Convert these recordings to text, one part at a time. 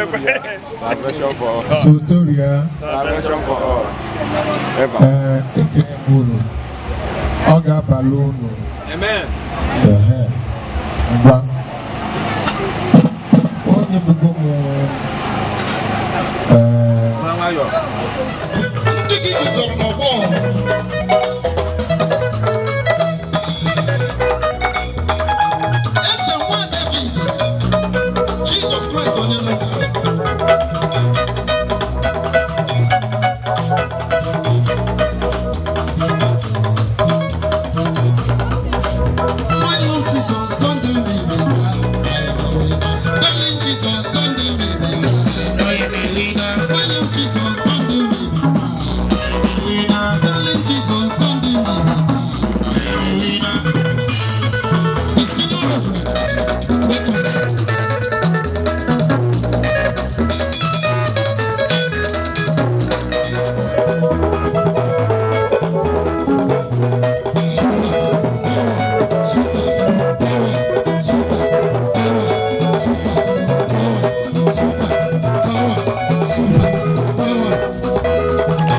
Salvation for all. Sotoria. Salvation for all. Ever. Ee, ekele m unu. Ọ ga-abalị unu. Amen. Ehe. Ngwa, onye bugo m, ee. Nwayọ. Ndị gị guzoro n'ọgbọ. Eze nwa David, Jizọs Kraịst onye Nazaret. My Lord Jesus, don't do me bitter. I am a winner. Darling Jesus, don't do me bitter. My Lord Jesus, don't do me bitter. Darling Jesus, don't do me bitter. The senior reverend, welcome, sir. Super power, super power, super power, super power, super power, super power.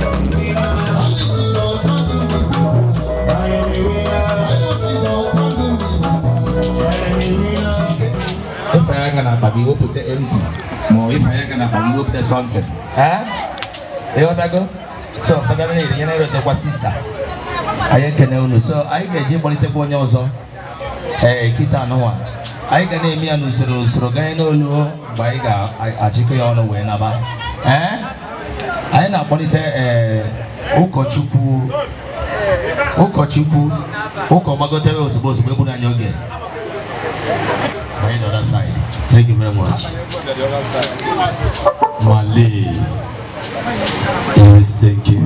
Darling Jesus, don't do me I love Jesus, don't do me Ịfanye aka na akpa gị, wepụta empty, ma ọ ịfanye aka na akpa gị, wepụta something. Ee, ịghọtago? So fada na-eri ya na-ewetakwa sister anyị. Ekene unu. So anyị ga-eji kpọlitekwa onye ọzọ. Ee, kịta anụnwa anyị ga na-eme ya n'usoro usoro ganye n'olu mgbe anyị ga-achịkọ ya ọnụ wee naba. Ee, anyị na-akpọlite, ee, ụkọchukwu, ụkọchukwu ụkọ gbagotere ozugbo ozugbo, egburu anyị oge. By the other side. Thank you very much. Malay. Yes, thank you.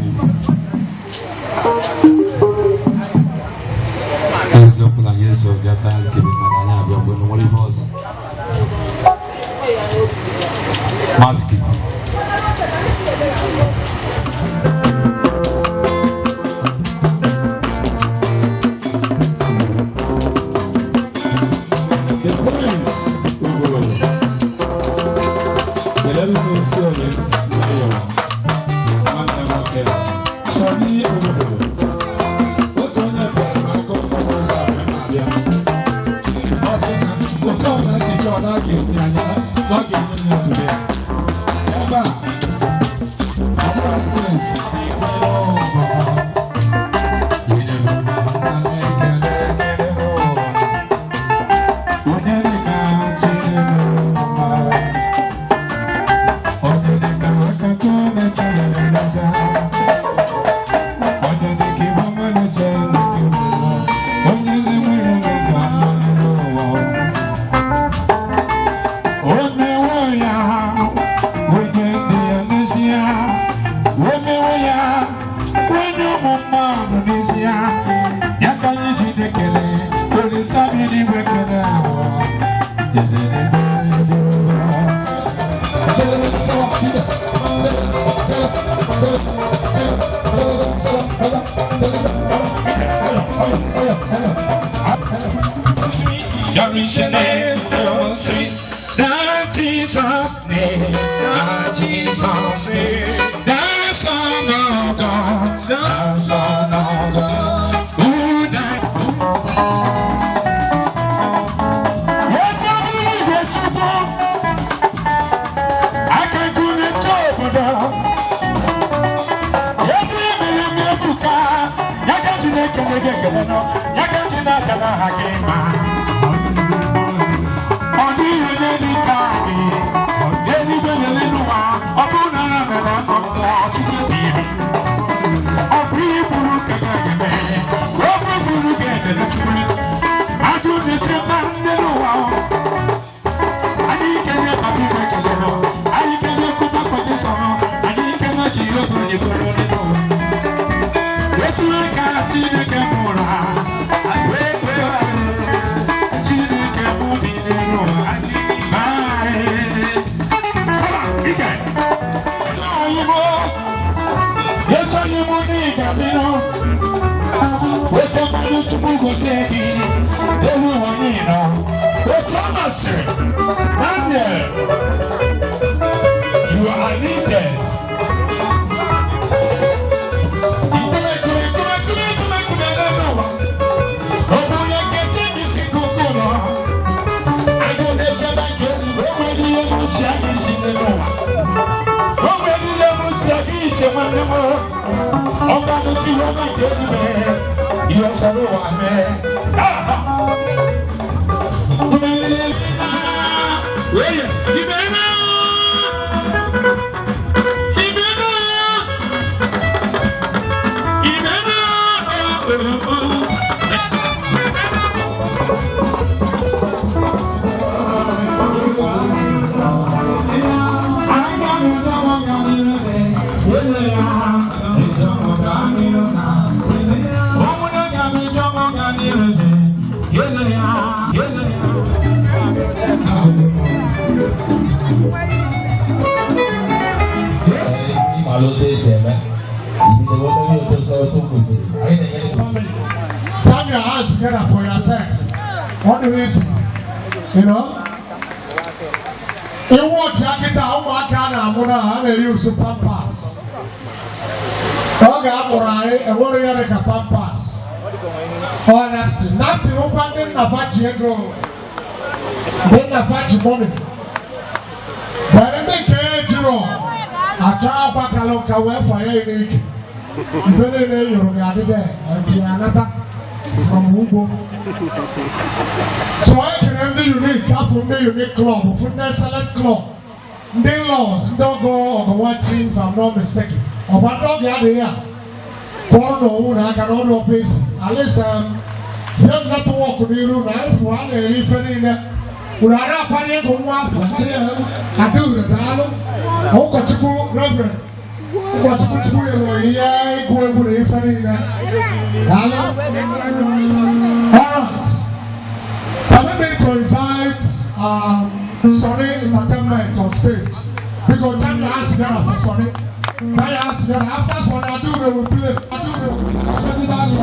Eziokwu na anyị eso bịa Thanksgiving, mana anyị abịa bụ nwere ihe ọzọ. Maski. The Prince Ugolo. Kelere m isi onye na-ayọrọ nwanne m nwoke Sọnị Ugolo. Otu onye bịara m aka ụfọdụ ụzọ a wee na-abịa. Ọ sị na oke ọbụla nkechi ọ na-aga enye anya na ọ ga-enye m nsogbu ya. Ebe a, ọ bụrụ Prince, ọ baba. Na-ekele ekele n'ụwa. Onye dịka Chineke mma. Onye dịka aka na-echere n'eze. Onye dịka ibu ọma na-echere nke ụwa. Onye na-enweghị onwe ga-anọ n'ụwa. O mewo ya, onye dị ya n'ezie. O mewo ya, onye ụmụ mmadụ n'ezie. Ya ka anyị ji ekele, Olisa bi n'igwe kele ahụ. Eze n'ebe dị ụwa. There is a name so sweet, that Jesus name, that Jesus name, the Son of God, the Son of God, who died. Yes, I believe it, Chukwu. Aka nkụ na-eche obodo. Ezi mere m ebuka, ya ka ji na-ekele gị ekele nọ, ya ka ji na-aja n'aha gị ma. Ọ dịghị onye dị ka gị, eluigwe na n'ụwa, ọ bụrụ na ara mere anọ mmụọ, Chukwu bụ ihe. Ọ bụ ihe gburu ka ga eme, ọ bụ gburu ka emere Chukwu. Agụ na-eche mma nne n'ụwa. Anyị kene papa igwe kelere, anyị kene kuba kọdịsọrọ, anyị kene Jehova onye kwere onye n'ụwa. Etu aka Chineke mụrụ ha, wee kwee Chineke mụ niile n'ụwa. Bye. Saba, ike. Sọ oyibo. Yes, Ọ sịrị, "Daniel, you are needed." Nkume, nkume, nkume, nkume, nkume, nkume n'elu ụwa. Ọ bụ onye ga-eche n'isi kuku ụlọ. Agụ na-echebe nke eluigwe, o nwere ihe mkpuchi aga isi n'elu ụwa. O nwere ihe mkpuchi aga iche nwanne m. Ọgbanụ Jehova nke eluigwe, ihe sọrọ ụwa mee. Aha! Oye, ibena! Ibena! Ibena! Oh, oh, oh. Ịmalụ otu esi eme ibido wee mewe otu nsọ otu kwesịrị anyị na-enyere. Family. Jam your hands together for yourself. What do you say? You know? Iwu ọchị akịta ụmụaka a na-amụ na a na-eyi usu Pampers. Oge a mụrụ anyị, enwere ya dịka Pampers. Ọ napkin. Napkin ụkwa ndị nna fa ji ego. Ndị nna fa ji money. Bere ndị nke ejiro achọ akwa kalụ nka wee fanye ya n'ike. Ife niile e nyụrụ ga-adị there until anata from ugbo. So anyị kere ndị Unique, afọ ndị Unique Club, fụ ndị Select Club, ndị in-laws, ndị ọgọ ọgọwachi, if I'm not mistaken. Ọgba ndị ọgọ adịghị a kpọrọ na owu na aka na ọdụ ọkwa esi. At least tie m network n'iru na efu a na-eri ife niile. Unu ara akwanye ego nwa afọ adịghị. Daalụ ụkọchukwu, Reverend ụkọchukwu Chukwu nyere onyinye ịgụ egwu na ife niile. Daalụ. All right. Permit me to invite Sonny Entertainment on stage. Because jam your hands together for Sonny. Jam your hands together. After Sonny, Adure will play. Adure.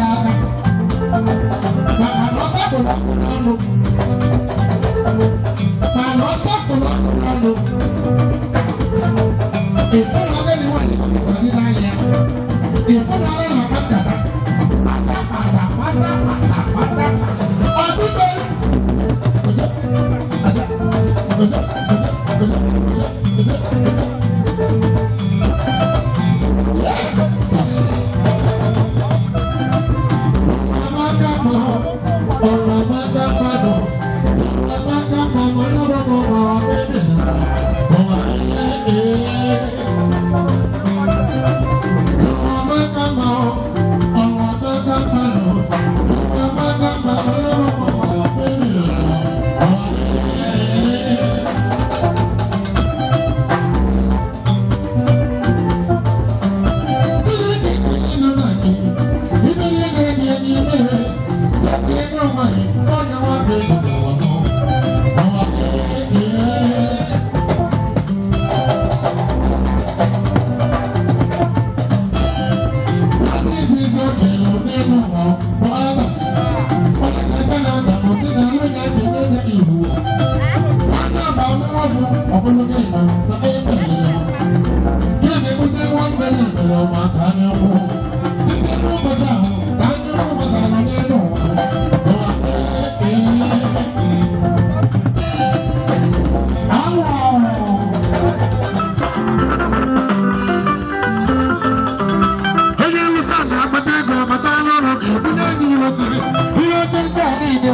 Onye Awụsa na-akpata ego amata n'ọrụ ga-ebunye anyị ihe otere ihe oche ndị a niile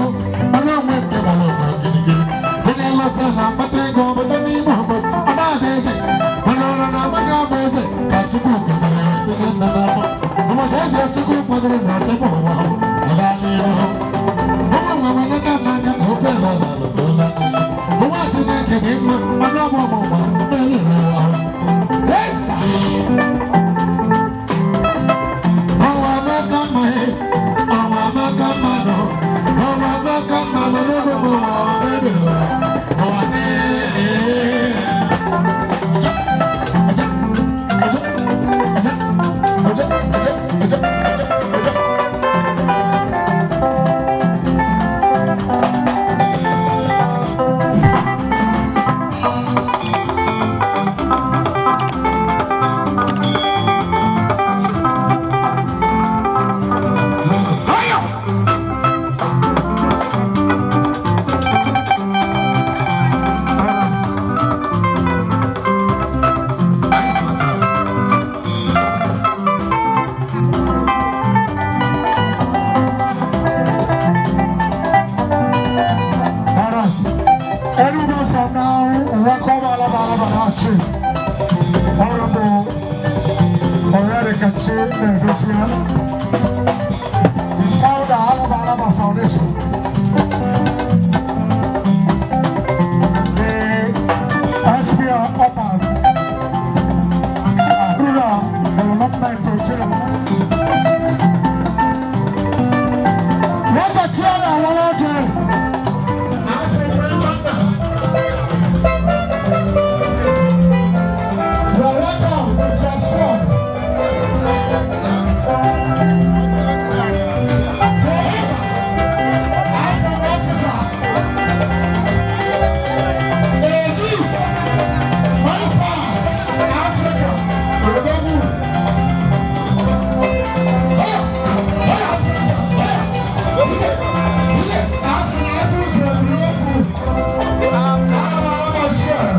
ọnụ onwe nke gbara ọgba kirikiri. Onye Awụsa na-akpata ego ọbata n'ime obodo ọ na-aza eze, mana ọrụ na-amaghị agba eze ka Chukwu ketara ya etinye nna n'afọ ụbọchị eze Chukwu kwadoro na ọchịkwa ụwa ọ gaa n'ihu. Ụmụ nwe welata n'anya na oke ala alụsola ụwa. Chineke dị mma, ọnụ ọmụmụ ụwa meriri ụwa. Esa! Ọwa amaka mma he, ọwa amaka mma nọ, ọwa amaka mma nọ n'oge m ụwa mebiri ụwa, ụwa nee. Aja, aja, aja, aja, aja, aja, aja, aja. Welcome Alaba Alaba na-achị. Honorable Onyedikachi Nnaedozie, the founder Alaba Alaba Foundation. The SPR Urban Rural Development Nigeria. Nwata a na-awara ọjị. Afọ Brenda. You are welcome with your squad. Officer, Afro officer, Aegis, my pass, Africa, Odogu. Africa, Asị Africa, Odogu. Ana m alaba share.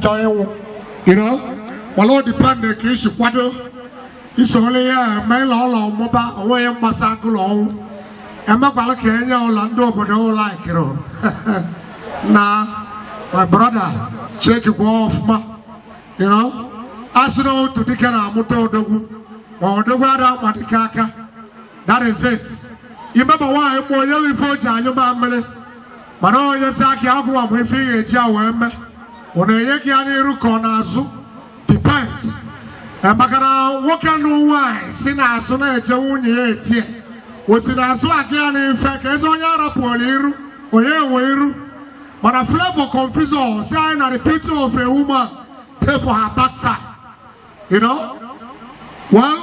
Chọọ ịnwụ, wala ọ depend ka isi kwado isole ya eme ịlọ ụlọ mmụba onweghị mgbasa agụlọ ọnwụ emekwala ka enye ụlọ ndị obodo ụlọ ikiri na my brother chekikwa ọfụma. A sị na otu dike na-amụta odogwu, ma odogwu ada ama dike aka. That is it. Imeba nwaanyị mgbe onye ife o ji anyụ mamịrị, mana onye si aka ọgwụ ma ife ị ga-eji a wee mee, ọ na-enye gị ya n'iru ka ọ na-azụ, depends. Maka na nwoke nụ nwaanyị si n'azụ na-eje nwunye ya etie, o si n'azụ aka ya n'ife ka ezi onye arapụrụ iru onye enwe iru. Mana Flavor Confusion si anyị na the beauty of a woman pay for her backside. Well,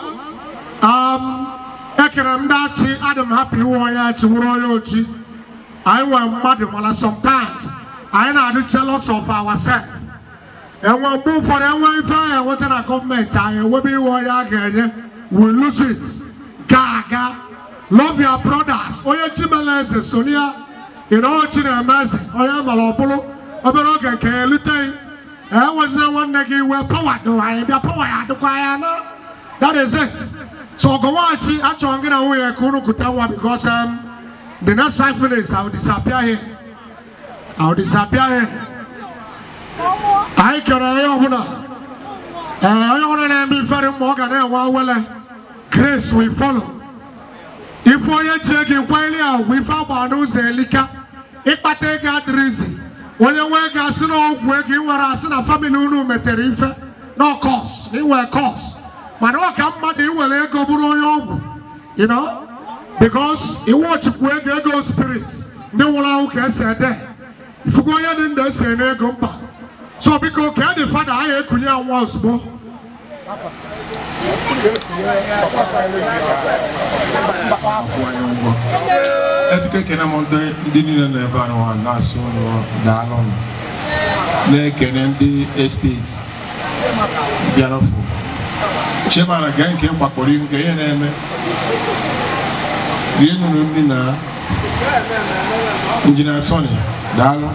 ekere m ndị achị, adị m happy iwu onye achị wụrụ onye ochi. Anyị nwere mmadụ, mana sometimes anyị na-adị jealous of ourselves. Enwe mgbe ụfọdụ enwe ife anyị enweta na gọọmenti, anyị ewebe iwe onye a ga-enye, we lose it. Ga aga, love your brothers. Onye chimela eze sonia ịnọchi na-eme eze, onye mara ọbụrụ obere oge nke ya eluteghị. Enwezina nwanne gị iwe. Power dụrụ anyị bịa, power ya adịkwa ya na. That is it. So ọgọnwachi, achọrọ gị na nwunye ka unu kute nwa, because the next 5 minutes I will disappear here. I will disappear here. Anyị kere onye ọbụla, ee, onye ọbụla na-eme ifere mma, ọ ga na-enwe awele. Grace will follow. Ife onye ji ego kwanyere ya ugwu, ife agba n'ụzọ elika. Ịkpata ego adịrịzi. Onye nwe ego asị na ọgwụ ego ị nwere, asị na family unu metere ife na curse na inwe curse, mana ọ ka mmadụ iwere ego bụrụ onye ọgwụ, because iwọchikwu ego, ego spirit ndị nwụrụ anwụ ka esi ede ifugo onye dị ndụ esi ene ego mba. So biko, ka dị fada anyị ekunye ya nwa ozugbo. Ebiko, ekene m ndị niile nọ ebe a nwa na-asị ụnụ daalụ. Na-ekene ndị estate bịara fụ chimara gee nke gbakọrọ ihu ka ihe na-eme rie nụrụ nri na Engineer Sony, daalụ.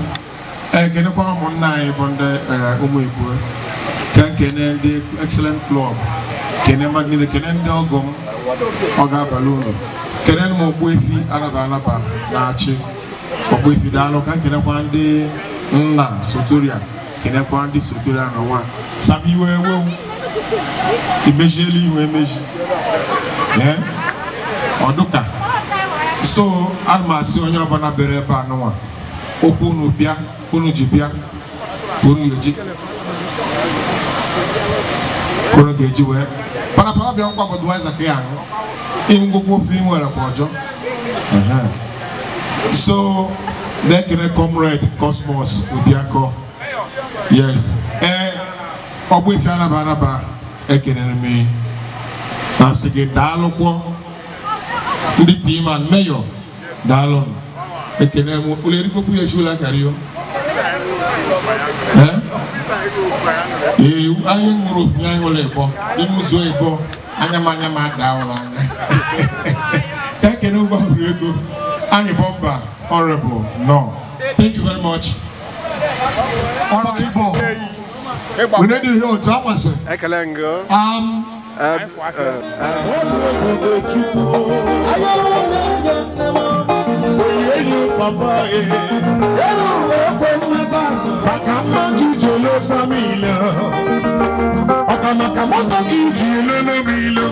Ekenekwa ụmụnna anyị bụ ndị ụmụ Igbo, ka nkene ndị Excellent Club, kene mmadụ niile, kene ndị ọgọ m, ọ ga-abalị unu. Kene m Ogbuefi Alaba Alaba na-achị Ogbuefi, daalụ. Ka nkenekwa ndị nna Sotoria, kenekwa ndị Sotoria n'ụwa. Sam iwe ewewu imejiela ihu emeji, ee, ọdụka. So ana m asị onye ọbụla bịara ebe a nụnwa, okwu unu bịa, unu ji bịa, unu ga-eji, unu ga-eji wee parapara bịa nkwa Budweiser ka ya aṅụ ịhụ ngwugwu ofe ị nwere kwa ọjọọ. So na-ekene Comrade Cosmos Obiakọ, yes, ee, Ogbuefi Anaba Anaba, ekenere m na sị gị daalụkwọ. Ndị PMAN, mayor, daalụ, ekene m ụlọ erikokwu ya echula karịa. Ee, anyị ṅụrụ ofu, anyị ṅụrụ ịbọ n'ime ụzọ ịbọ, anya m anya m ada ụlọ anya. Ka ekene ụgwọ afọ ego anyị bọmba. Honorable, no, thank you very much. Honorable, we need to hear otu amasị. Ekele ngụ. Maka mmadụ ji olosa m ile, ọkwa maka moto gị ji elolo m ilo,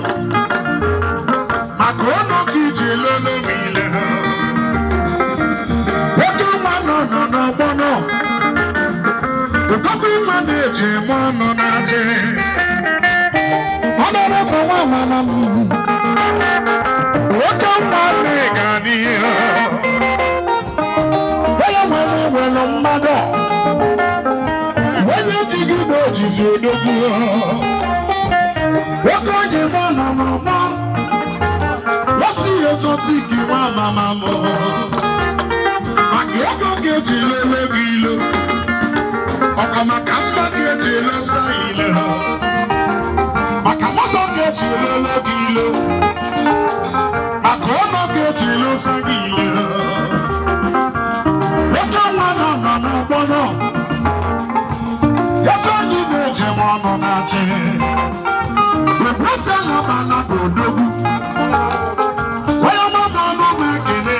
maka ọnụ gị ji elolo m ile. Nwoke nwa nọ nọ n'ọgbọ nọ, ụdọkwu nwa na-eji eme ọnụ na-achị ọnọrọkọ nwa mama m. Nwoke nwa na-ega n'ihu, onye nwere nwere mmadụ, onye jighị na ojizi odogwu. Nwoke onye nọ nọ n'ọgbọ wọ́sí exotic nwa mama m, maka ego ga-eji lele gị ilo, ọkwa maka mma ga-eji lesa ile, maka moto ga-eji lele gị ilo, maka ụlọ ga-eji lesa gị ile. Nwoke nwa nọ nọ n'ọgbọ nọ yasa anyị na-eje m ọnụ na-achị Ogbuefi Alaba Alaba odogwu, onye mama ọnụ m ekele.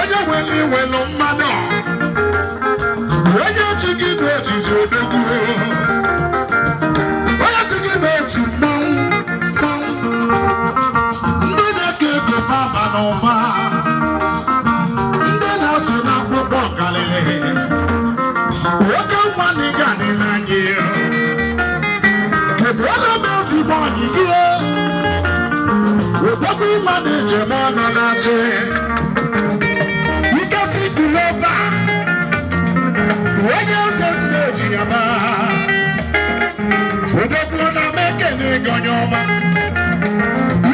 Onye nwere iwelu mmadụ, onye ji gị na-ejizi odogwu, onye ji gị na-etu mmanwụ mmanwụ, ndị na-eke ego faba n'ụba, ndị na-asụ n'akwụkwọ karịrị oke nwa na ịga adịla anyị. Kedu onye bụ ezigbo ọnyị gị? Odogwu nwa na-eje m ọnụ na-achị ikesi gulova, onye eze m na-eji ya ma odogwu na m ekene gị, onye ọma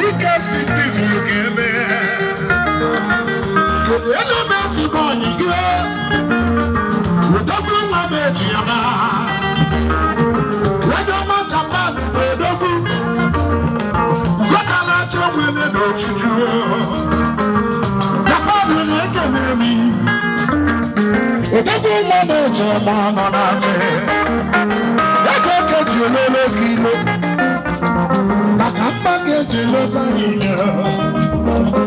ikesi ndị zuru ka eme. Kedu onye bụ ezigbo ọnyị gị? Odogwu nwa m. Onye ọma Japan bụ odogwu. Gọchala achọ nwere n'ochuju. Japan na-ekene m. Odogwu nwa na-eji ọma nọ na-atị. Ego keji ololo gị ilo. Maka mma ga-eji losa ilo.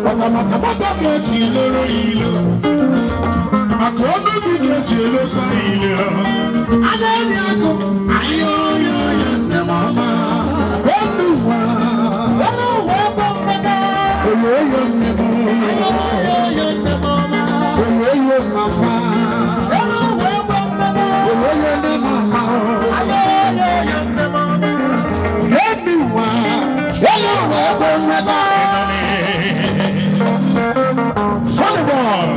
Ọkwa maka mmadụ ga-eji loro ilo. Maka ọnụ gị ga-eji elosa ilo. A na-eri akụ, ayoyoyo nne m ọma. Elu ụwa, elu ụwa ebe mmega. Oyoyo nne m. Oyoyo nne m ọma. Oyoyo mama. Elu ụwa ebe mmega. Oyoyo nne m ọma. Ayoyoyo nne m ọma. Elu ụwa, elu ụwa ebe mmega. Volleyball.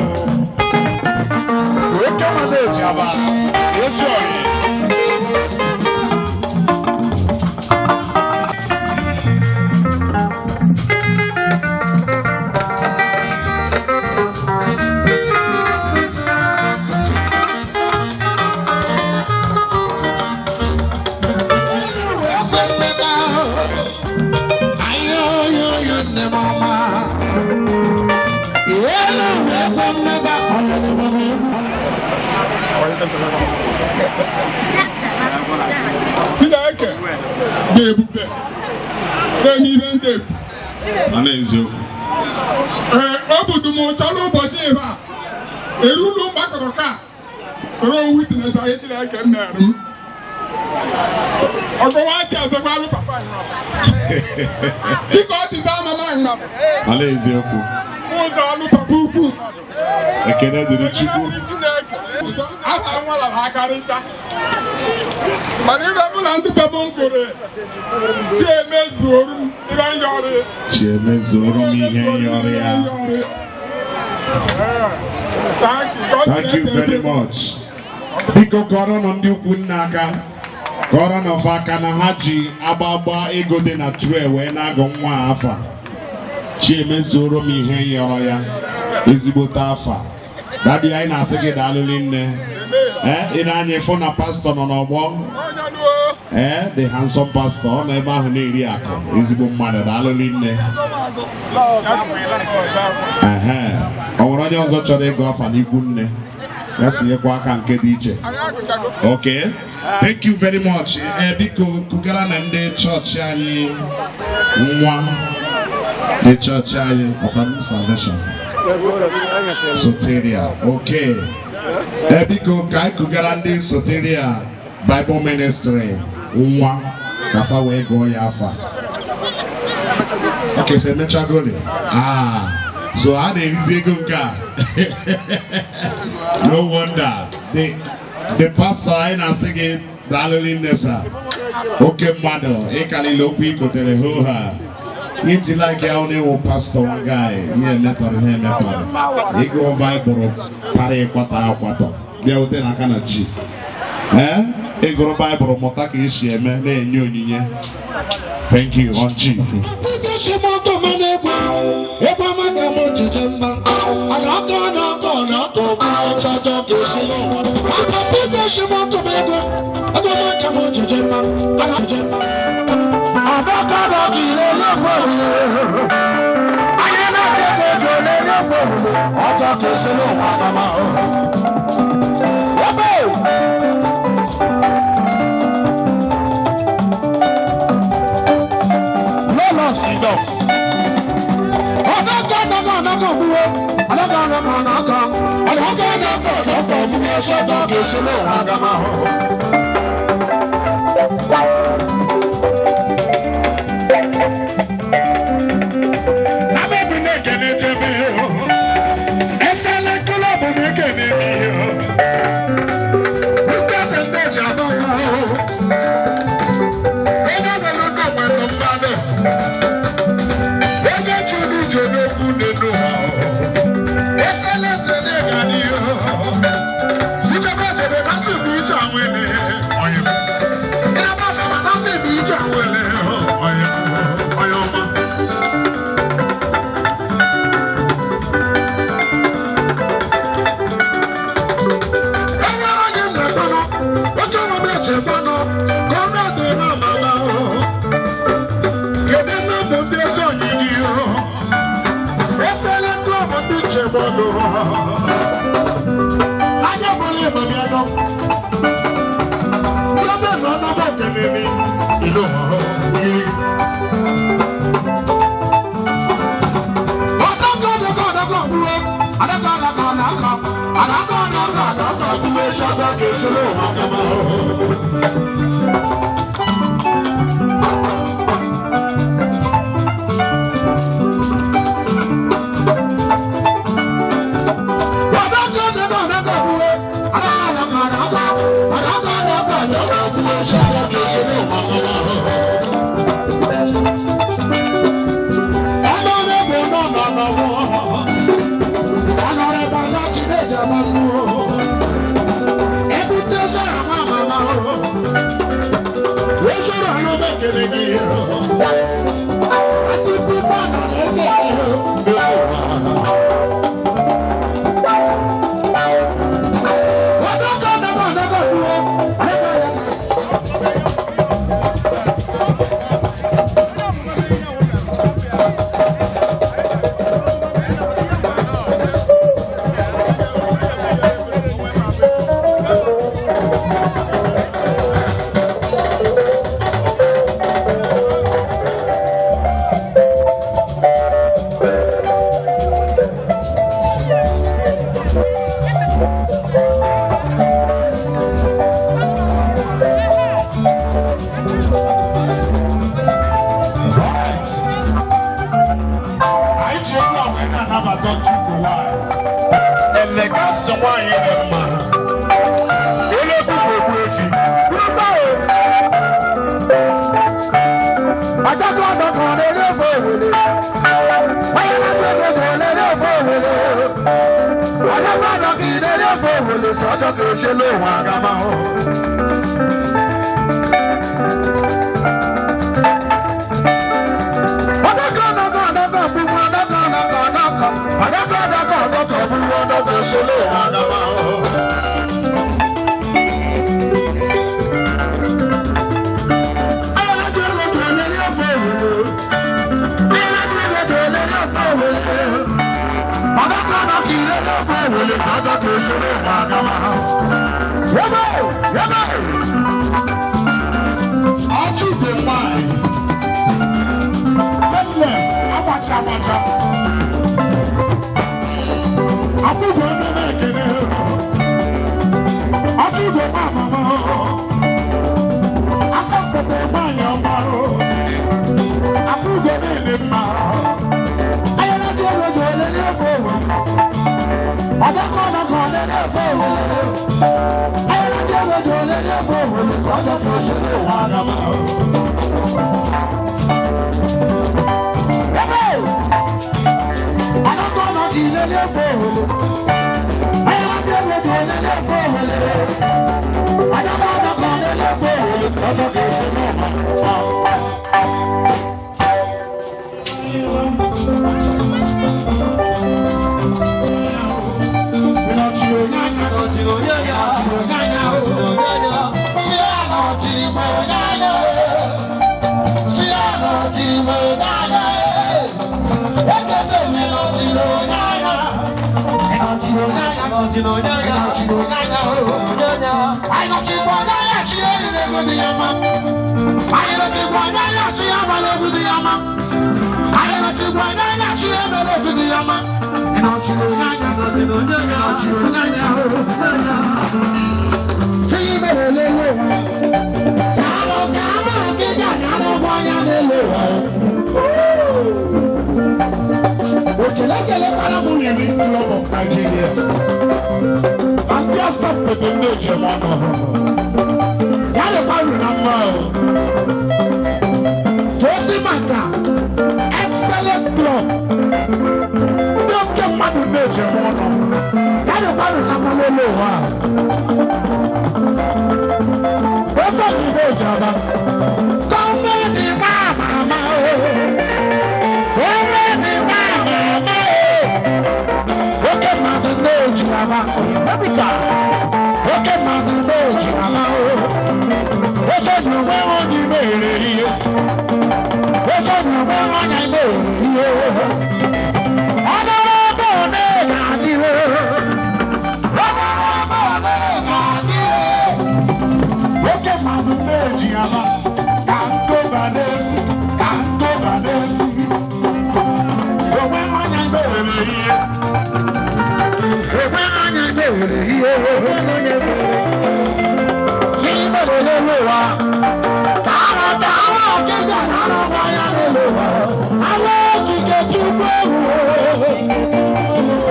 Oke nwa na-eji aba. Ezi ọyị. Ebe mmega. Ayoyoyo nne m ọma. Elu ebe mmega. Chineke dị ebube na-enye ihe ndị ebu. Mana eziokwu. Ee, ọ bụ dum chọrọ ụbọchị ebe a erulu mgbakọrọ ka soro witness anyị Chineke mere m. Ọgọwa chi ọzọkwalụ papa nnọọ. Chika ọ dịza mama nnọọ. Mana eziokwu. Ụzọ ọlụ papa ukwu. Ekene dịrị Chukwu. Chineke aha nwala ha akarịta. Mana ibe mụ na ndị be m kwuru chi emezuoru m ibe nyọrị. Chi emezuoru m ihe nyọrọ ya. Thank you. God Thank you bless very everyone. much. Biko kọrọnụ ndị ukwu nna aka. Kọrọnụ fa aka na ha ji agbagba ego dị na tray wee na-agụ nwa a afa. Chi emezuoro m ihe nyọrọ ya. Ezigbote afa. Daddy, anyị na-asị gị daalụ nne. Ee, ị na-anya ịfụ na pastọ nọ n'ọgbọ. Ee, the handsome pastor ọ nọ ebe ahụ na-eri akụ. Ezigbo mmadụ, daalụ nne. Ehe. Ọ nwere onye ọzọ chọrọ ịgụ afa n'ikwu nne ya tinyekwa aka nke dị iche. Okay, thank you very much. Ee, biko kugara na ndị chọọchị anyị nwa, ndị chọọchị anyị ọkwa Salvation Soteria. Okay, ee, biko ka anyị kugara ndị Soteria Bible Ministry nwa ka fa wee gụọ ya afa. Okay, so emechagoli. Ah, so a na-erizi ego nke a. No wonder the pastor anyị na-asị gị daalụ nne sa. Oke mmadụ ịkalili okwu ikotere ho ha iji like ahụ na-ewu pastọ guy ihe emetọrọ ihe emetọrọ ịgụ Baịbụl para ịkwatọ akwatọ bịa wute n'aka na chi. Ee, ịgụrụ Baịbụl mụta ka esi eme na-enye onyinye. Thank you on G. Egwu amaka m jeje mba. Anaka anaka anaka ọcha ga-esi n'ụwa. Aka pete si m ọkụ m ego. Egwu amaka m jeje mba. Ana jeje mba. Adaka adaka ire n'ofe orire. Anyị na-ego ego n'ofe orire. Ọcha ga-esi n'ụwa kama. Ebe! Lọ́lọ́ sídọ̀. Ọ̀nàkọ̀ ọ̀nàkọ̀ ọ̀nàkọ̀ gbúwó. Ọ̀nàkọ̀ ọ̀nàkọ̀ ọ̀nàkọ̀. Ọ̀nàkọ̀ ọ̀nàkọ̀ ọ̀nàkọ̀ fún mi ẹṣẹ́ tó kì í ṣe lóhùn àgàmà. Amebi na-ekene jebe o. Esele klọb na-ekene m ihe o. Nkesa ndị eji agba mma o. Onye nwere ụlọ nwere mmadụ. Onye chụrụ ije n'okwu n'elu ụwa o. Esele ntị na-ega n'ihu. Ichebe echebe na nsị bụ ije anwụ. Ka nkọba n'efu, ka nkọba n'efu. Onwe onye mere ihe. Onwe onye mere ihe. Chi mere n'elu ụwa. Ka aghọta awa okike na arụgba ya n'elu ụwa. Awa okike Chukwu ewu.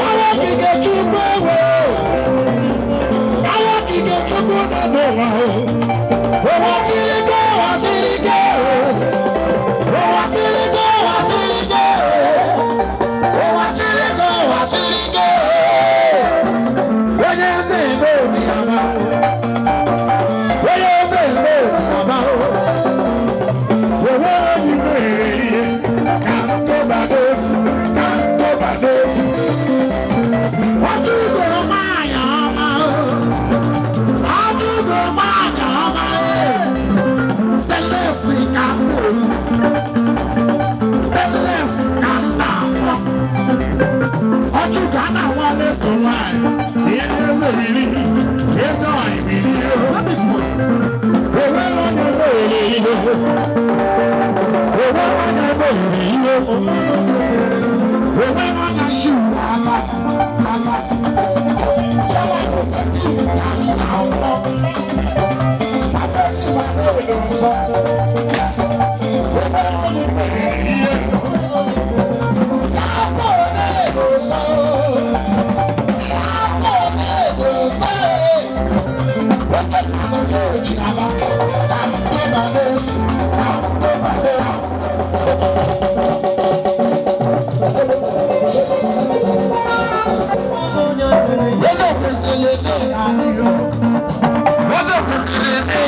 Awa okike Chukwu ewu. Awa okike Chukwu nọ n'ụwa. Ụwa siri ike, ụwa siri ike. Ụwa siri ike, ụwa siri ike. Ụwa siri ike, ụwa siri ike. Onye eze ebe obi ama. Onye eze ebe obi ama. Onwe onye mere ihe ka nkọba n'efu, ka nkọba n'efu. Ọjụgo nwanyị ọma, ọjụgo nwanyị ọma, stainless ka m na-eyi, stainless ka m na-akpọ. Ọjụgo a na-awale ka nwanyị, ihe eze biri, eze nwanyị biri. Onwe onye mere ihe. Onwe onye mere ihe. Onwe onye shi aka aka. Ṣọlá kò fẹ́ tí ìta ń nà ọmọ. Afẹ́ tí wà lóore sọ. Onwe onye mere ihe. Káàpọ̀ náà ló sọ. Káàpọ̀ náà ló sọ. Wọ́n tẹ̀ àwọn yóò jí àbá. Káàpọ̀ náà ló sọ. Káàpọ̀ náà ló sọ. Wọ́n kwesịrị ịdị Wọ́n kwesịrị ịdị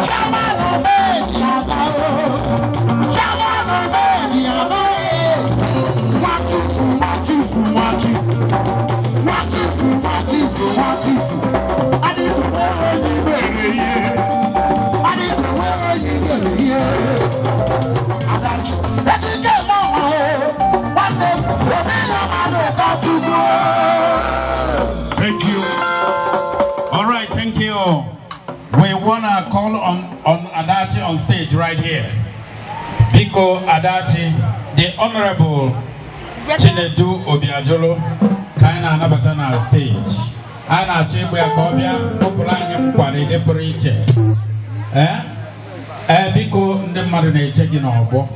Chairman Omeji Aba o. Chairman Omeji Aba e. Nwachukwu, Nwachukwu, Nwachukwu. Nwachukwu, Nwachukwu, Nwachukwu. Adịghị nwere onye mere ihe. Adịghị nwere onye mere ihe. Adachi. Ekike mmanwụ o. Nwanne m, omenala mmadụ ka Chukwu. Thank you. All right, thank you. We wanna call on Adachi on stage right here. Biko Adachi, the Honorable Chinedu Obiajolo, ka anyị na-anabata na stage. Anyị na-achọ ịgba ya ka ọ bịa kpụpụrụ anyị nkwado pụrụ iche. Ee? Ee, biko, ndị mmadụ na-eche gị n'ọgbọ.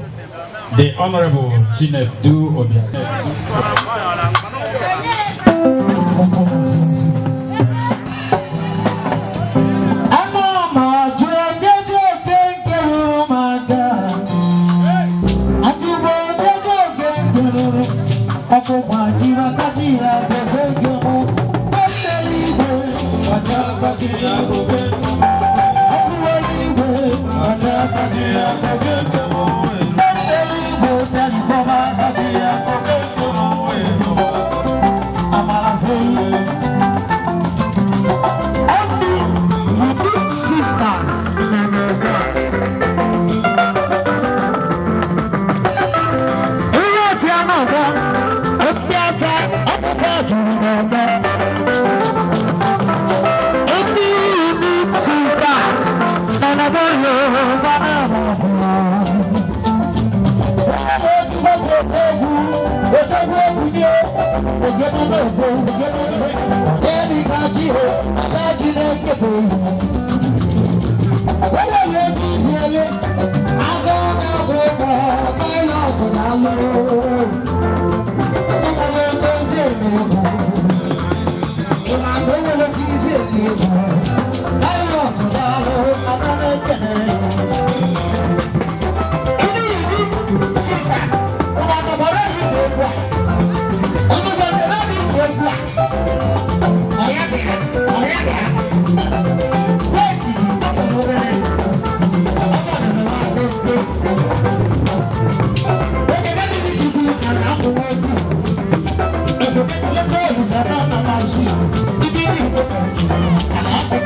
The Honorable Chinedu Obiajolo. Ana m ajụ onye ji oke nke ruru m aka. Ajụbụ onye ji oke nke ruru ọkpụkpụ jiri aka jiri agogo ego mụ. Kpọtere igwe, ọja aka jiri agogo ego mụ. Ọkpụwere igwe, ọja aka jiri agogo ego mụ. Kpọtere igwe, bịa aka jiri agogo ego mụ. Amara sị. Only unique sisters nọ n'oge a. Ihe otu a na-agwa ndị asa ọkpụkpọ juru n'ọgbọ. Ndị unique sisters nọ n'ọgbọ Yorùbá náà. Otu bá ṣe egwu, odogwu egwu ni o, ògbénu náà gbó, ògbénu náà ẹni ká jí o, adájí náà kéde. Wọ́n lè jí sí ẹyẹ, agọ́ náà kò pọ̀, pílọ̀tù náà lò. Ọmọ tó ń ṣe èmi kù, ìmọ̀ àgbẹ̀wò ló ti ṣe èmi kù, pílọ̀tù náà lò, adáná kéde. Inú ìlú sisters, wọ́n bá tọ̀bọ̀ lórí ìlú èkó. Ọmọ bàbá lórí ìlú èkó. Ọ̀yá bìà, ọ̀yá bìà. Wéèkì, ọ̀pọ̀ lóbẹ̀rẹ̀. Ọmọ nínú wa ṣe ń pé. Oge bẹ́ẹ̀ ni jùlọ kàrà àpò wọn kù. Èdè bẹ́ẹ̀ ni lọ́sọ̀ òrìṣà náà máa ma ṣù. Ibi ìrìn ìwé kan sí. Àlá ti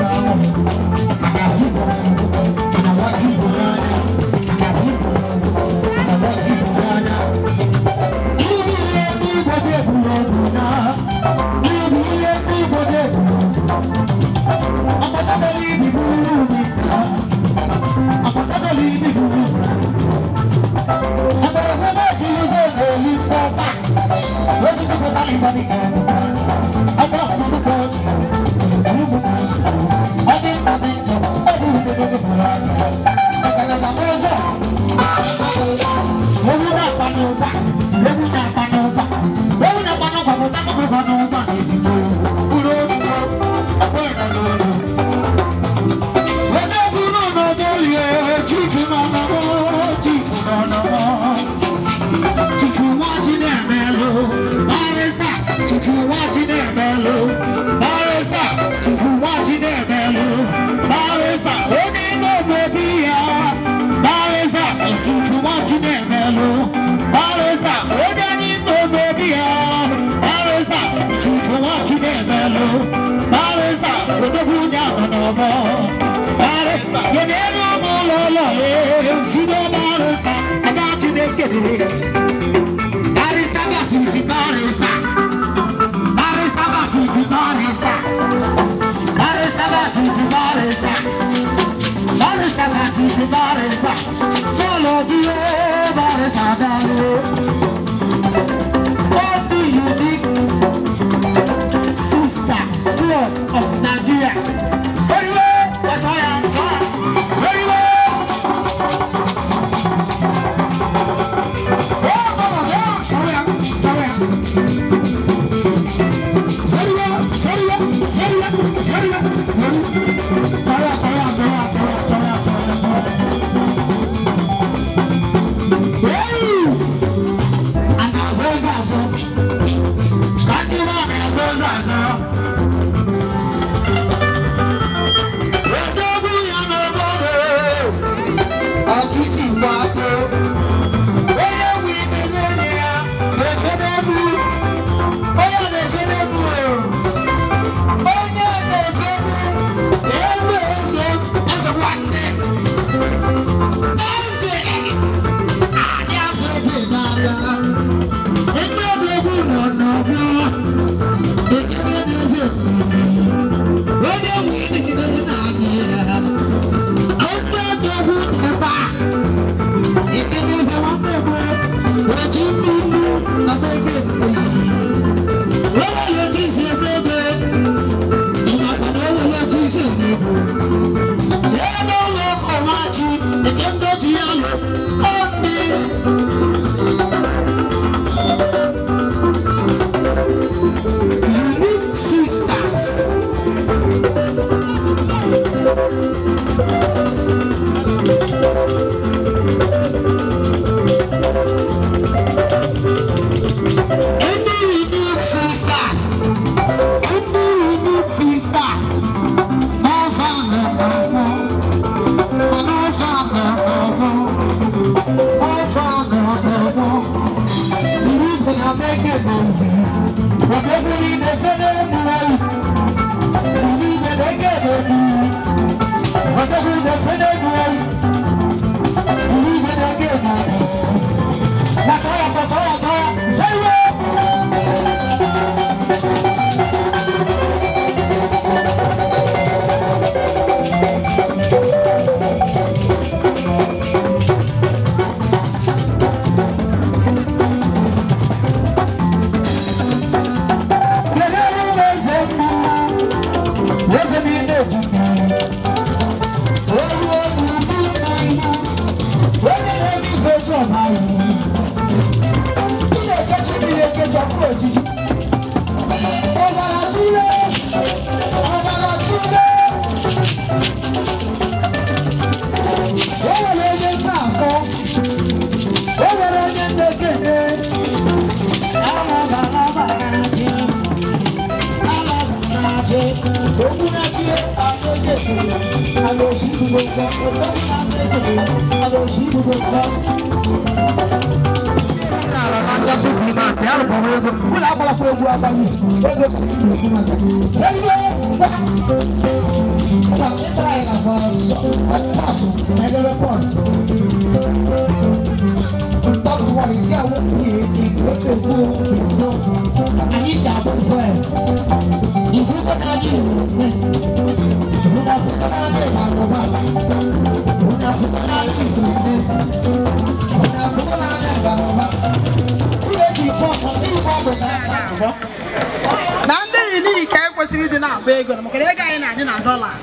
Na ndị rili ka ekwesịrị ịdị na-agba ego maka na ego anyị na-adị na dollars.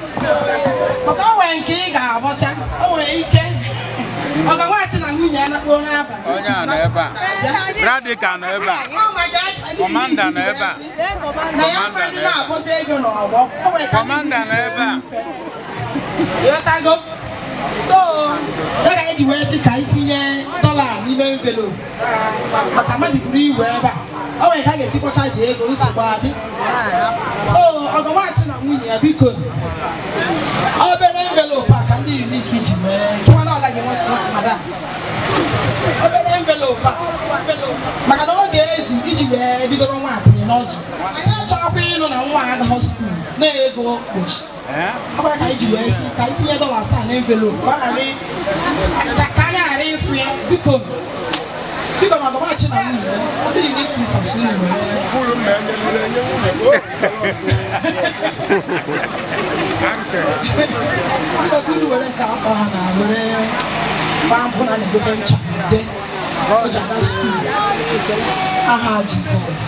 Maka o nwere nke ị ga-abọcha Onye a nọ ebe a. Radical nọ ebe a. Kọmanda nọ ebe a. Kọmanda nọ ebe a. Ịghọtago? So, ya ka eji wee sị ka anyị tinye dọla n'ime envelope maka mmadụ buru iwe ebe a. O nwere ka a ga-esi kpọcha dị ego nsogbu adị. So, ọgọnwachi na nwunye ya biko obere envelope a ka ndị Unique ji mee kịwana ọ gaghị enwe madam. Obere envelope a maka na ọ ga-ezu iji wee bidoro nwa apịrị n'ọzụ. Anyị achọghịkwa ịnụ na nwa agaghị skuul na-ego kpochi. Ọ bụ ya ka anyị ji wee sị ka anyị tinye dọla asaa na envelope ka ọ ghara ka anyị ghara ịfụ ya biko biko na ọgọmachi na nwunye ya ndị Unique Sisters na-ewere biko ka unu were nke akọ ha na were gbaa mbụ na na-egote ncha ude o ji aga skuul aha Jizọs.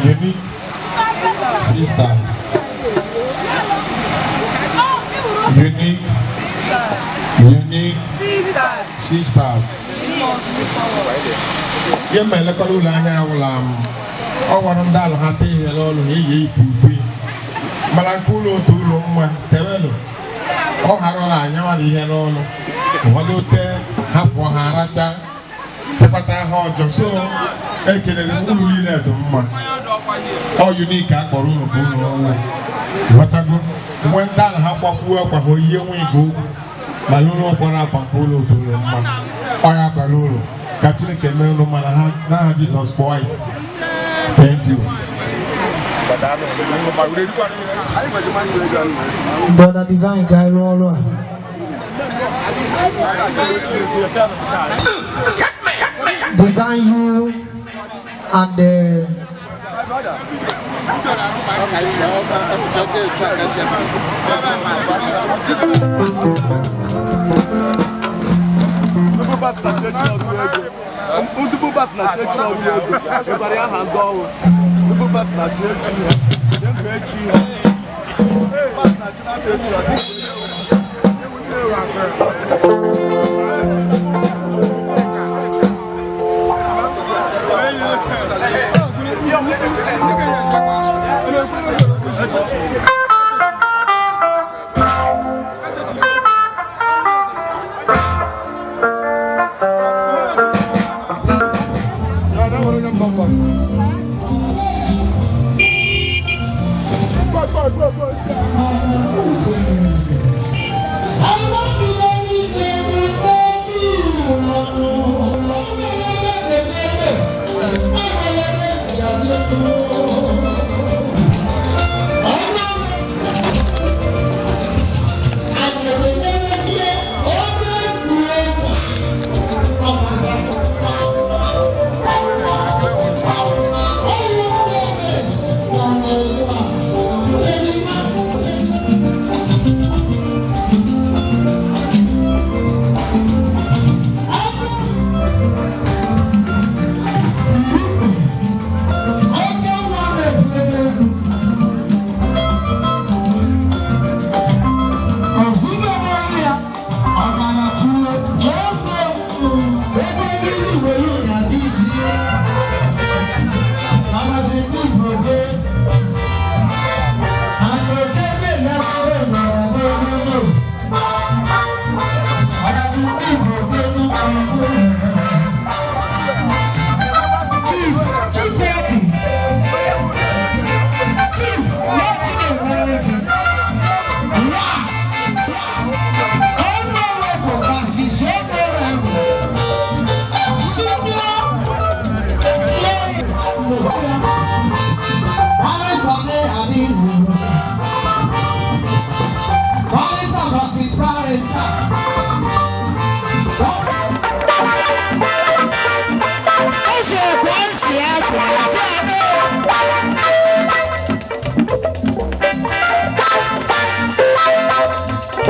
Unique Sisters. Unique Unique Sisters. Ihe ma elekọta ụlọ anya awụla m ọ gwara ndị alụ ha tee ihe n'ọlụ na eyi ipu ipu mana nke ụlọ otu ụlọ mma tewelụ ọ ghara ụlọ anya nwara ihe n'ọlụ ụfọdụ tee ha fụọ ha aracha tepata ha ọjọọ so ekelere m unu niile dị mma ọ Unique a kpọrọ unu ka unu ọnwụ ghọtago mgbe ndị ala ha gbakwuo akwa ha oyie nwa igwe okwu mana ụlọ kpọrọ akwa nke ụlọ otu ụlọ mma ọ ya abalị ụlọ ka Chineke mee unu mana ha n'aha Jizọs Kraịst. Thank you. Brother Divine ka anyị rụọ ọrụ a. Divine, you and the Ndị bụbas na chechi ọrụ ego ịgwara ya ha ndị ọrụ ndị bụbas na chechi mgbe echi bas na chinata echi ọ dị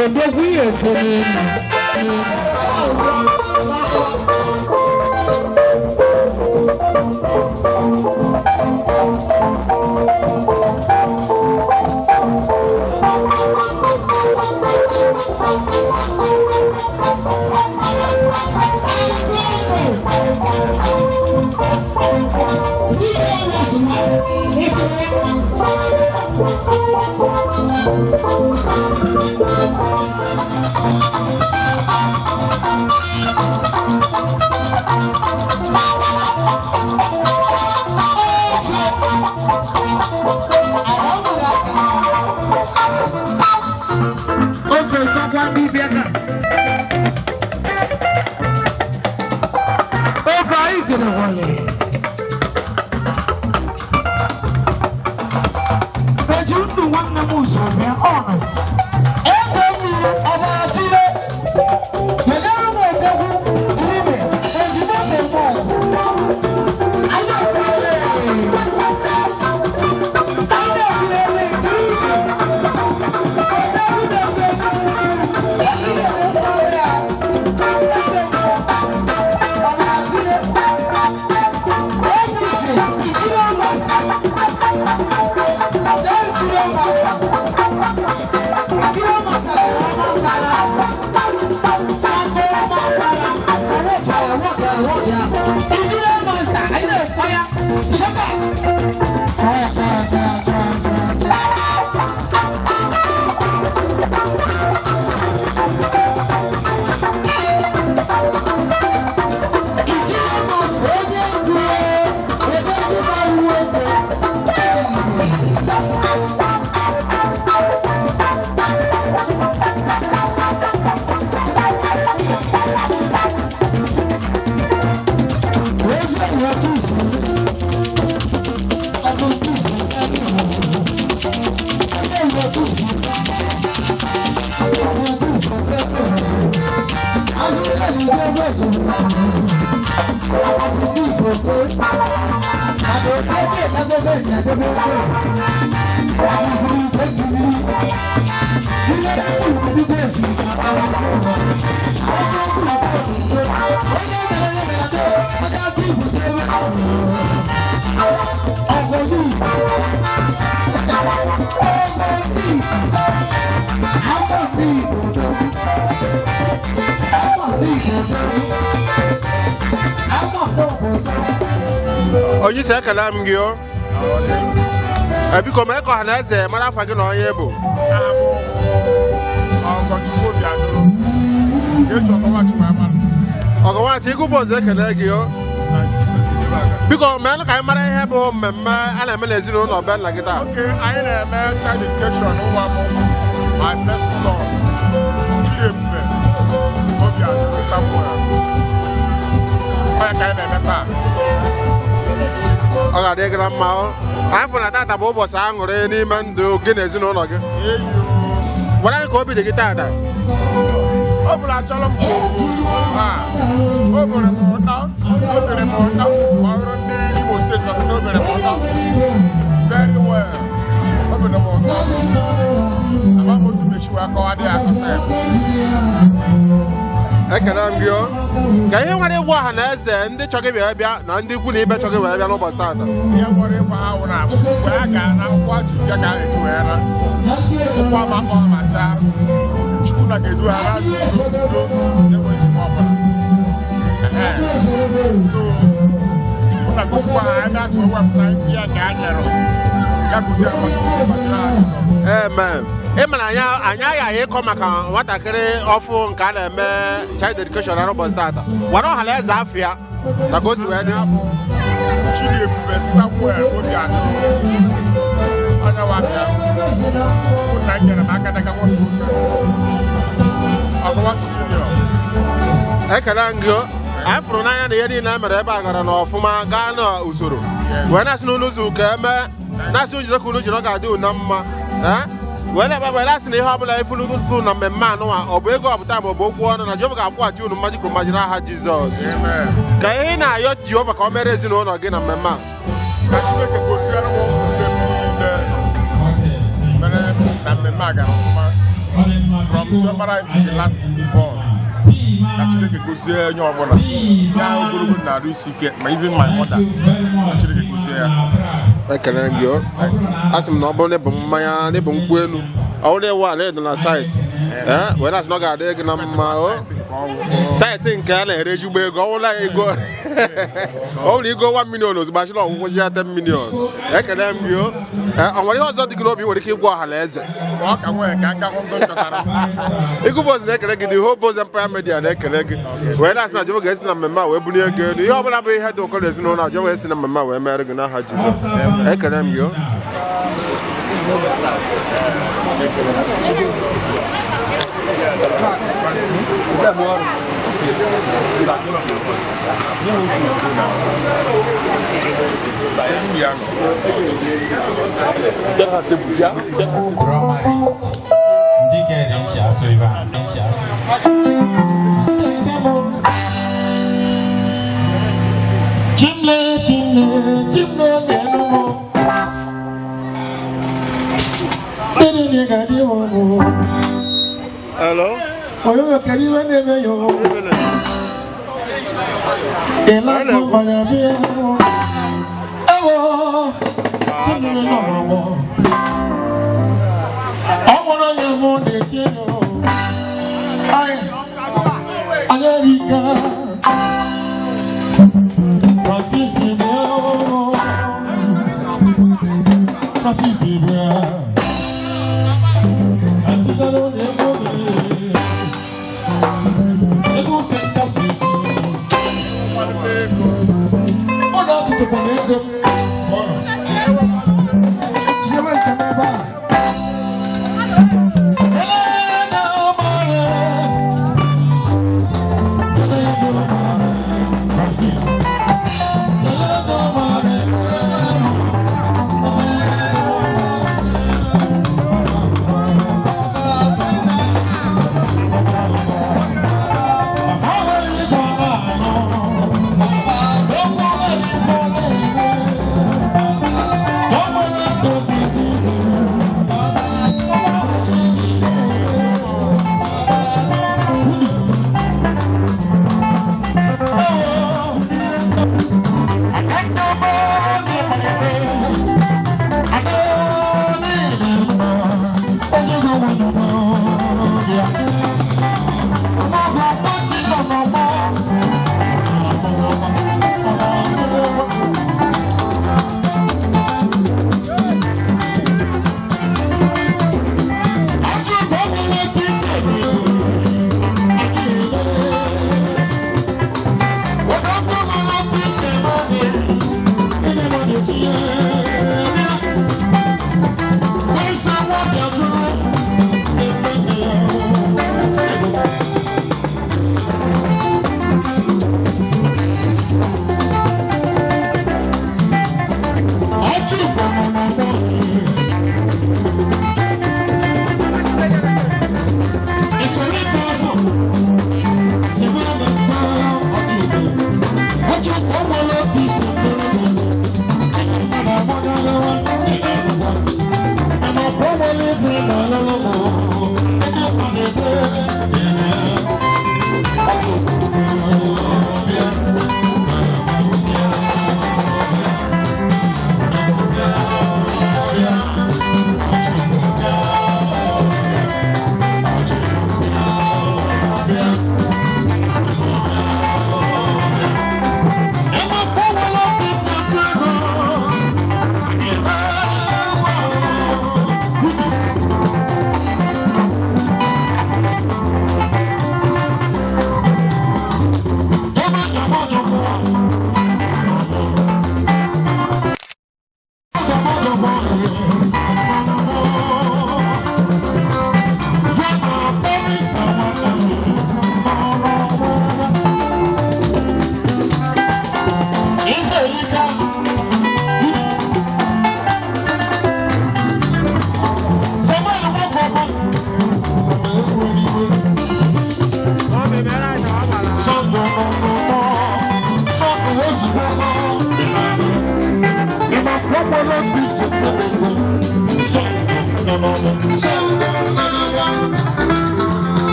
Odogwu ihe fere elu. Ofe kakwa ndị bịa ka. Ofe anyị kere wọle. Eji ndụ nwanne m ụzọ bịa ọnụ. Eze mmiri ọbara tile. Kedere m odogwu ime ejide m eme ọgụ. Anyị ekwuele. Anyị ekwuele ime. Onye isi ekele m gị o. Biko mee ka ọha na eze mara afa gị na onye bụ. Ọgọnwachi ịgụ bụ ọzọ ekele gị o. Biko meenụ ka anyị mara ihe bụ mmemme a na-eme n'ezinụlọ be nna gị taa. Anyị na-eme child education nwa m, my first son, Chidiebube Obiaduru Samuel. Onye ka anyị na-eme taa. Ọ ga-adị gị na mma o. Anyị fụrụ na tata bụ ụbọchị aṅụrị n'ime ndụ gị na ezinụlọ gị. Gwara anyị ka obi dị gị tata. Ọ bụrụ achọrọ m ka o bere m ụtọ, o bere m ụtọ, ma ọ bụrụ ndị Imo steeti asị na o bere m ụtọ. Very well. O bere m ụtọ. Ama m otu mechi wee kọwa dị akụsị. Ekele m gị o. Ka ihe nwere ịgwa ọha na eze ndị chọrọ ịbịa bịa na ndị ikwu na ibe chọrọ ịbịa bịa n'ụbọchị tata. Ihe nwere ịgwa ha wụ na mgbe a ga na akwụkwọ ji bịa ka a ga-eji wee na. Ụkwụ ama akpọ ha ma chaa. Chukwu na ga-edu ha na udo na-enwe nsogbu ọbụla. So Chukwu na gosikwa ha anya si wepụta ihe nke a nyere. Ya gosi ha maka ha. Amen. Ị mara anyị aghaghị ịkọ maka nwatakịrị ọfụ nke a na-eme child education na ụbọchị tata. Gwara ọha na eze afọ ya na ka o si wee dị. Chidiebube Samuel Obiajuru. Onye wa aka. Chukwu nna nyere m aka dịka nwoke nwoke. Ọgọwachi Junior. Ekele m gị o. Anyị fụrụ n'anya na ihe niile e mere ebe a gara n'ọfụma gaa n'usoro. Wee na-asị na unu zuru ka eme na-asị ujiri ka unu jiri ọ ga-adị unu na mma. Wee na-ekpe wee na-asị na ihe ọbụla ifunu na mmemme anụnwa ọ bụ ego ọpụta ma ọ bụ okwu ọnụ na Jehova ga-akwụghachi unu mmaji kwuru mmaji n'aha Jizọs. Ka ihe ị na-ayọ Jehova ka o mere ezinụlọ gị na mmemme a. Ka Chineke goziere m ụmụnne m niile mere na mmemme a gara ọfụma. From Diọkpara to the last born. Ka Chineke gozie onye ọbụla. Ya ogologo na arụ isi ike ma even my mother. Ka Chineke gozie ya. Ekele gị o. Asị m na ọ bụrụ na ịbụ mmanya na ịbụ nkwụ elu ọ bụrụ na ịwụ ala ịdị na site Ee, wee na-asị na ọ ga-adị gị na mma o. Saịtị nke a na-ere ezigbo ego, ọ wụla ego ọ wụrụ ego 1 million ozugbo achịla ọgwụgwụ ji ya 10 million. Ekele m gị o. Ee, ọ nwere ihe ọzọ dị gị n'obi ị nwere ike ịgwa ọha na eze? Ọ ka nwee ka nka hụ ndị chọtara. Eagle Voice na-ekele gị, the whole Boys Empire Media na-ekele gị, wee na-asị na Jehova ga-esi na mmemme a wee bulie gị elu. Ihe ọbụla bụ ihe dị ụkọ n'ezinụlọ a, Jehova ga-esi na mmemme a wee mere gị n'aha Jizọs. Ekele m gị o. Drummerist. Ndị ga-ere nchi asụ ibe a, nchi asụ. Chimle, chimle, chimle, lenumo. Dede ni gadi wo. Hello? Oyo kari we ne me yo. Ela ko manya bi o. Ewo. Chimle no mo. Ọmọrọ yẹn mo lè jẹ́ o. Ai, Amẹ́ríkà. Francis Ibeo. Francis Ibeo. Àti sọ́dọ̀ ní ẹ̀kọ́ mi. Ego kẹta pèsè. Ó náà tutù pọ̀ ní ego mi. Fọ́nà. Tiɲɛ bɛ kɛmɛ bá. Ẹlẹ́dàá ọmọ rẹ̀. Ẹlẹ́dàá ọmọ rẹ̀. Francis. Ẹlẹ́dàá ọmọ rẹ̀.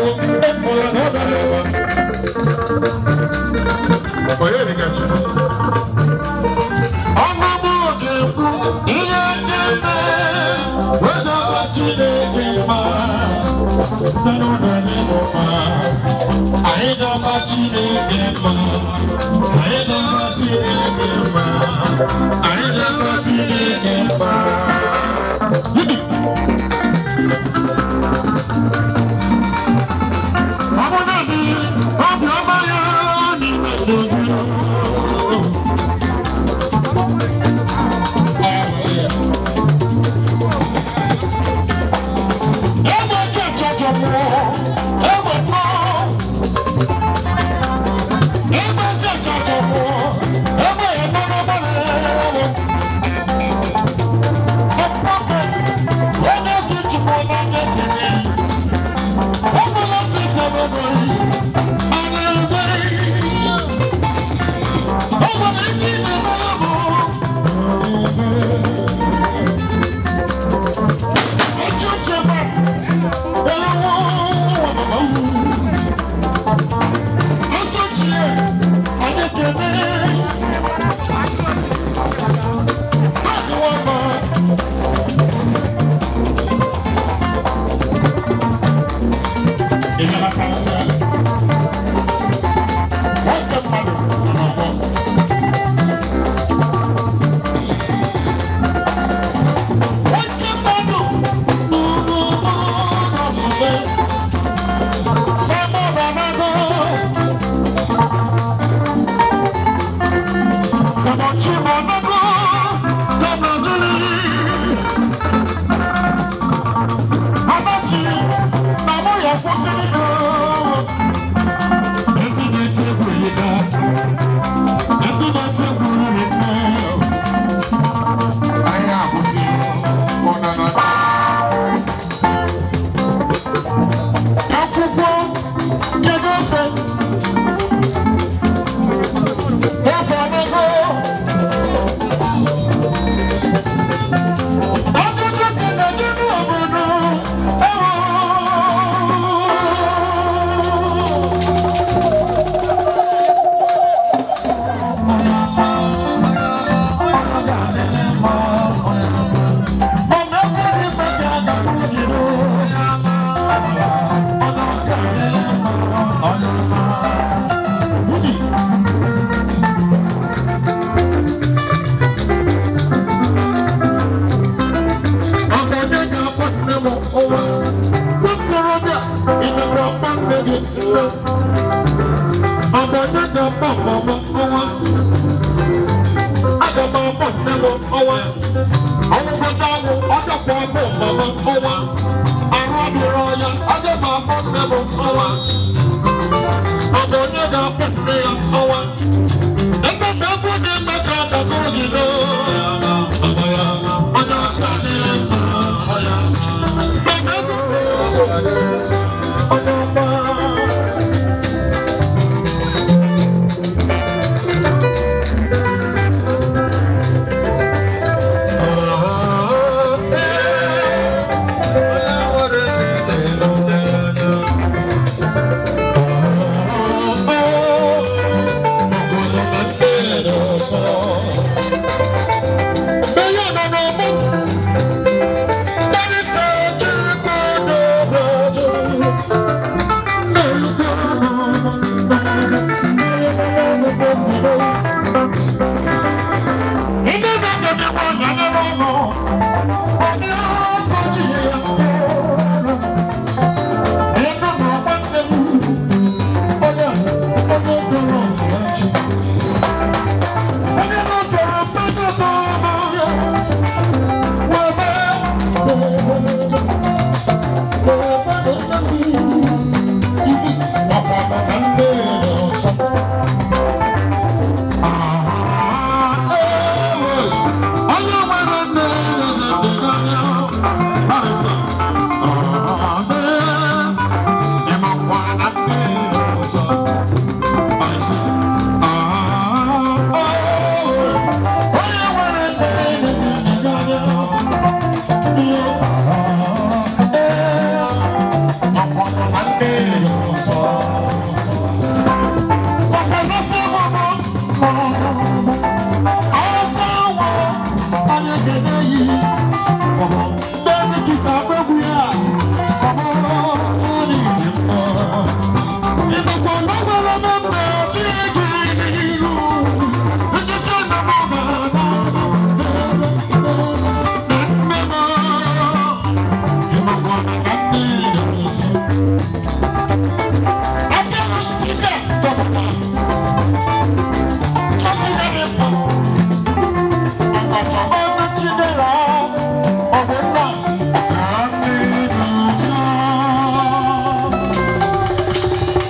Thank you.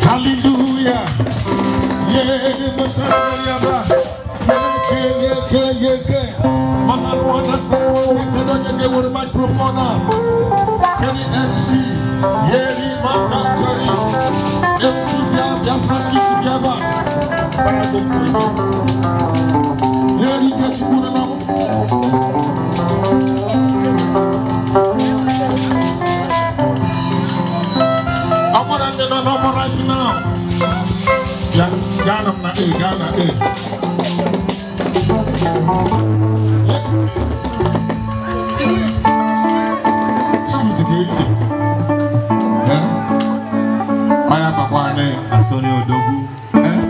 Hallelujah. Yeah, Messiah. Yeah, yeah, yeah. Microphone up. Kenny MC. Yeah, Masantari. MC Bia Francis Biaba. Yeah, you get you now. I want to know right now. Ghana na A, Ghana A. Sweet gate. Eh? I am a one. Antonio Dogu. Eh?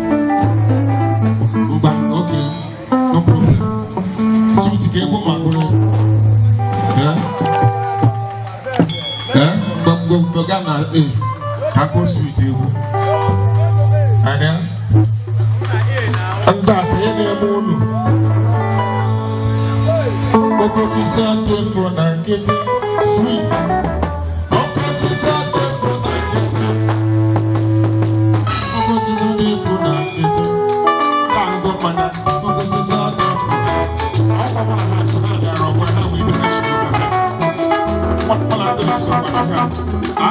Okay. No problem. Sweet gate, eh? Eh? But Ghana A. Kako sweet you. Anya. Anda kene munu. Oko sisa defo na nkete sweet. Oko sisa defo na nkete. Oko sisa defo na nkete. Tango mana. Oko sisa defo. Oko mana ha so na daro wa ha we be na shi. What ala do so na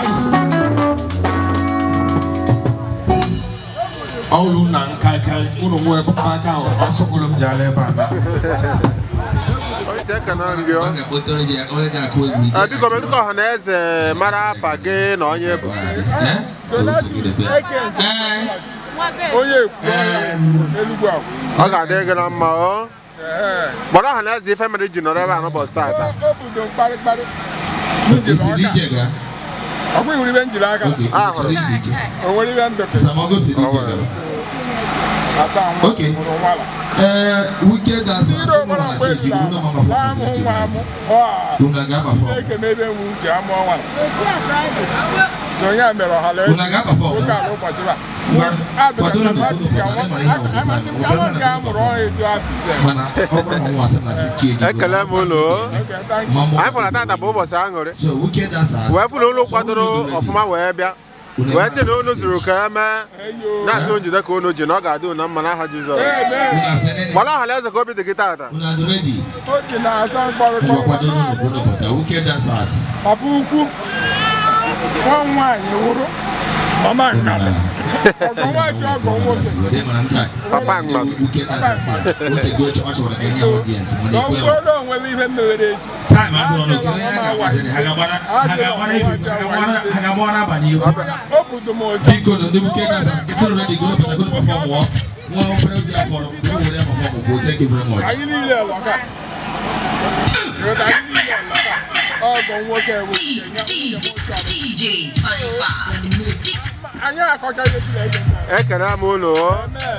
ice. Ọlụ na nka ka unu nwee aka ọsọkwụrụ m ji ala ebe a na. Biko metụ ka ọha na eze mara afa gị na onye bụ. Ọ ga-adị gị na mma ọ. Gbara ọha na eze ife mere iji nọrọ ebe a n'ụbọchị taata. Okay. Wicked dancers, Ekele m unu. Anyị fụrụ tata bụ ụbọchị aṅụrị. Wee fụ na unu kwadoro ọfụma wee bịa. Wee sị na unu zuru ka eme na-asị unu jide ka unu ji na ọ ga-adị unu mma n'aha Jizọs. Gbara ọha na eze ka obi dị gị tata. Papa ukwu nwa nwaanyị wụrụ mama nkata ọgọ nwaanyị ọgọ nwoke papa mmadụ ọgwụrụ onwere ihe mmewere echi. Thank you very much. Ekele m unu.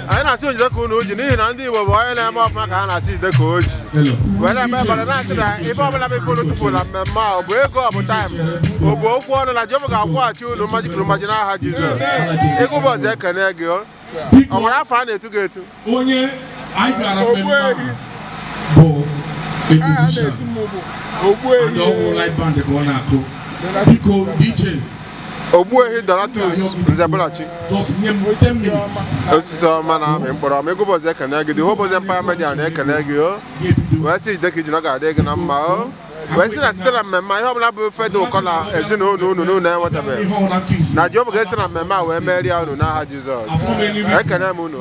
Anyị na-asị ojide ka unu ji n'ihi na ndị Igbo bụ onye na-eme ọfụma ka ha na-asị jide ka o ji. Wee na-eme ebere na-asị na ife ọbụla bụ ife unu tupu na mmemme a ọ bụ ego ọ bụ taịm ọ bụ okwu ọnụ na Jehova ga-akwụghachi unu mmaji kwuru mmaji n'aha Jizọs. Ego ụbọchị ekene gị ọ nwere afọ a na-etu gị etu. Onye anyị bịara mmemme a bụ a musician and ọwụ live band ka ọ na-akụ. Biko DJ Ogbuehi Donatus Nzebulachi. Just nye m 10 minutes. Osisi ọma na-amị mkpụrụ ọma. Ego ụbọchị ekene gị. The whole Boys Empire Media na-ekene gị o. Wee sị jide ka iji na ọ ga-adị gị na mma o. Wee sị na site na mmemme ihe ọbụla bụ ife dị ụkọ na ezinụlọ unu n'unu enwetabeghị. Na Jehova ga-esite na mmemme a wee merie unu n'aha Jizọs. Ekene m unu.